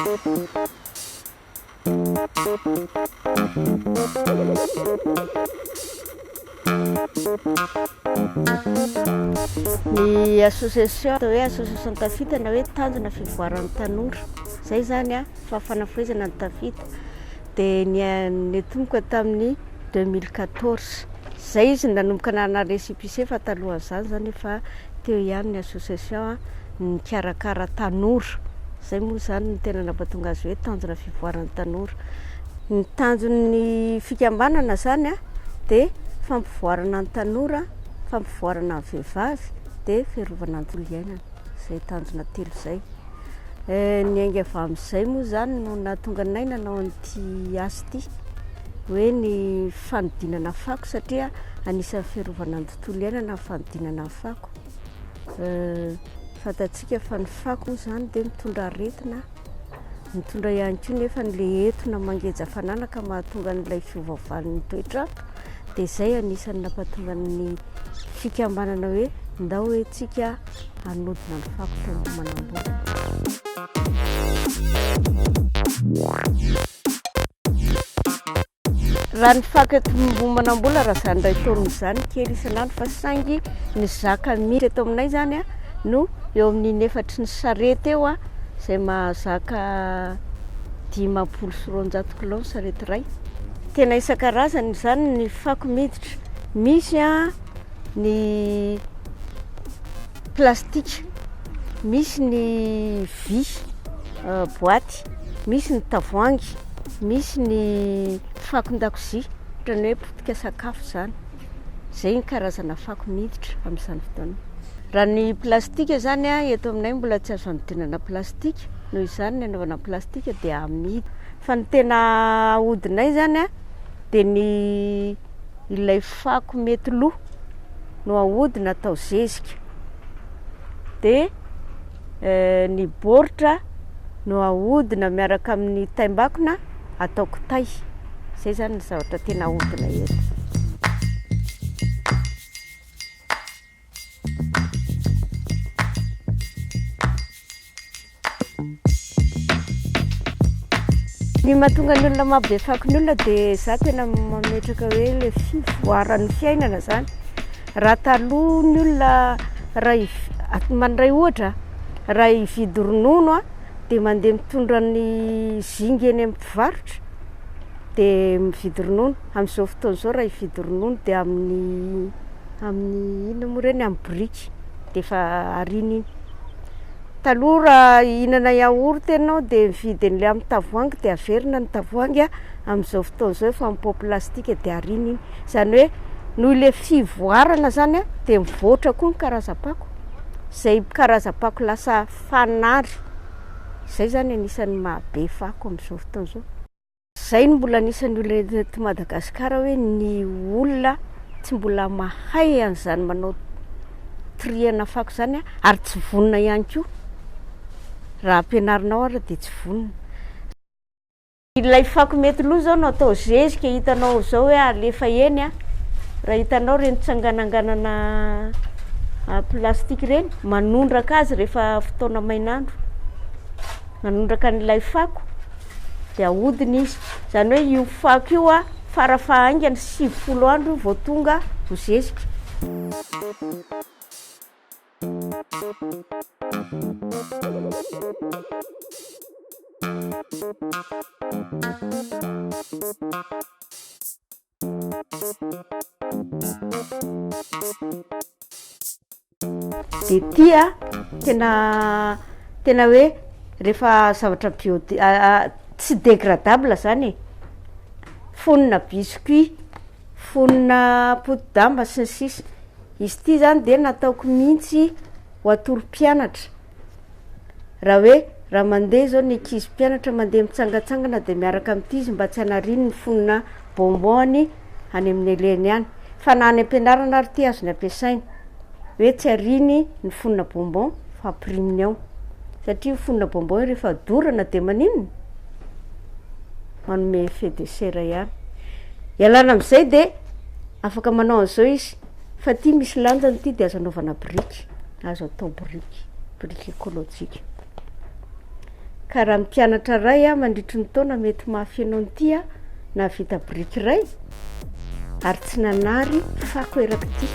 Ny association atao hoe association tafita na hoe tanjona fivoaran'ny tanora, zay zany a fa fanafohezana ny tafita dia netomboka tamin'ny 2014, zay izy nanomboka nanana récépissé fa talohan'izany zany efa teo ihany ny association nikarakara tanora, zay moa zany no tena nampatonga azy hoe tanjona fivoaran'ny tanora. Ny tanjon'ny fikambanana zany a dia fampivoarana ny tanora, fampivoarana ny vehivavy dia fiarovana ny tontolo iainana, zay tanjona telo zay. Niainga avy amin'izay moa zany no nahatonga anay nanao an'ity asa ity, hoe ny fanodinana fako satria anisan'ny fiarovana ny tontolo iainana ny fanodinana ny fako. Fantatsika fa ny fako moa zany dia mitondra aretina, mitondra ihany koa nefa le etona mangeja fananaka mahatonga an'ilay fiovaovan'ny toetr'andro, dia izay anisan'ny nampatonga ny fikambanana hoe ndao hoe tsika hanodina ny fako teo Ambohimanambola. Raha ny fako eto Ambohimanambola raha izany indray taona izany kely isan'andro fa saingy ny zaka misy eto aminay izany no eo amin'ny in'efatry ny sarety eo izay mahazaka 250 kilao ny sarety iray. Tena isan-karazany izany ny fako miditra, misy ny plastika, misy ny vy boaty, misy ny tavoahangy. Misy ny fakon-dakozia, ohatran'ny hoe potika sakafo izany. Izay ny karazana fako miditra amin'izany fotoana. Raha ny plastika izany eto aminay mbola tsy azo anodinana plastika, noho izany ny anaovana plastika dia amidy. Fa ny tena ahodinay izany dia ny ilay fako mety lo no ahodina atao zezika. Dia ny baoritra no ahodina miaraka amin'ny taimbakona atao kitay. Izay izany ny zavatra tena ahodina eto. Ny mahatonga ny olona mahabe fako ny olona dia za tena mametraka hoe le fivoaran'ny fiainana zany. Raha taloha ny olona raha hiv- mandray ohatra, raha hividy ronono a dia mandeha mitondra ny zinga eny amin'ny mpivarotra dia mividy ronono. Amin'izao fotoana izao raha hividy ronono dia amin'ny amin'ny inona moa ireny, amin'ny biriky dia efa ariana iny. Taloha raha hihinana yaourt ianao dia mividy an'ilay amin'ny tavoahangy dia averina ny tavoahangy a, amin'izao fotoana izao efa amin'ny pot plastique dia ariana iny. Izany hoe noho ilay fivoarana izany a dia mivoatra koa ny karazam-pako, izay karazam-pako lasa fanary, izay izany anisan'ny mahabe fako amin'izao fotoana izao. Zay no mbola anisan'ny olana eto Madagasikara hoe ny olona tsy mbola mahay an'izany manao triana fako izany ary tsy vonona ihany koa. Raha ampianarinao ary dia tsy vonona. Ilay fako mety lo zao no atao zezika hitanao zao hoe alefa eny a, raha hitanao ireny tsangananganana plastique ireny, manondraka azy rehefa fotoana main'andro, manondraka an'ilay fako. dia ahodina izy. Izany hoe io fako io a, fara fahaingany 90 andro vao tonga ho zezika. Dia ity a, tena tena hoe rehefa zavatra bio tsy dégradable zany e, fonona biscuit, fonona poti-damba sy ny sisa, izy ity zany de nataoko mihitsy ho atoro mpianatra. Raha hoe raha mandeha zao ny ankizy mpianatra mandeha mitsangatsangana de miaraka amin'ity izy mba tsy hanariany ny fonona bonbon-ny any amin'ny eleny any. Fa na any am-pianarana ary ity azony ampiasaina. Hoe tsy ariany ny fonona bonbon fa ampiriminy ao. Satria io fonona bonbon io rehefa dorana de maninona? Manome effet de serre ihany. Ialana amin'izay de afaka manao an'izao izy. Fa ity misy lanjany ity de azo anaovana biriky. Azo atao biriky, biriky ekolojika. Ka raha mpianatra iray aho mandritry ny taona mety mahafeno an'ity aho nahavita biriky iray ary tsy nanary fako erak'ity.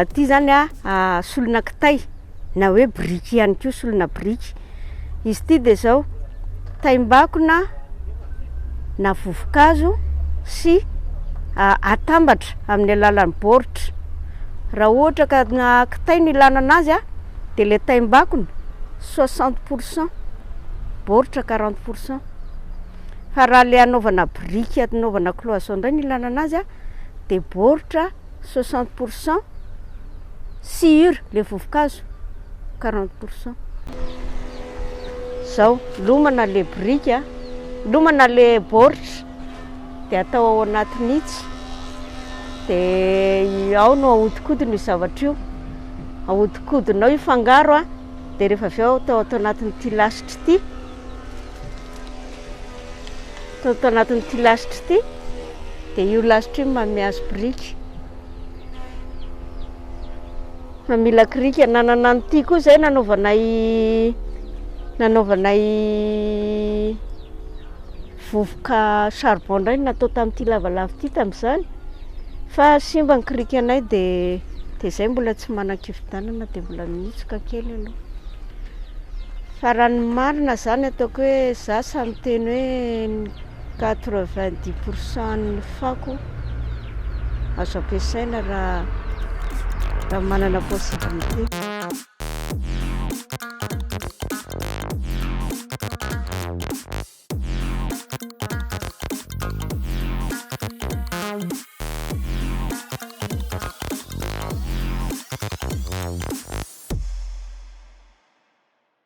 Ity zany a solona kitay na hoe biriky ihany koa solona biriky. Izy ity dia zao, taim-bakona na vovo-kazo sy atambatra amin'ny alalan'ny baoritra. Raha ohatra ka kitay no ilana anazy a dia ilay taim-bakona 60 pour cent, baoritra 40 pour cent. Fa raha ilay anaovana biriky anaovana cloison indray no ilana anazy a dia baoritra 60 pour cent, sciure le vovo-kazo 40 pour cent. Zao, lomana le biriky a, lomana le baoritra dia atao ao anatin'itsy dia ao no ahodikodina io zavatra io, ahodikodina ao hifangaro a, dia rehefa avy eo atao ato anatin'ity lasitra ity. Atao ato anatin'ity lasitra ity, dia io lasitra io manome azy biriky. Fa mila krika, nanana an'ity koa izay nanaovanay nanaovanay vovoka charbon indray no natao tamin'ity lavalava ity tamin'izany, fa simba ny krikanay dia dia izay mbola tsy manan-kividianana dia mbola mihitsoka kely aloha. Fa raha ny marina zany ataoko hoe za sahy miteny hoe ny 90 pour cent ny fako azo ampiasaina raha raha manana possibilité.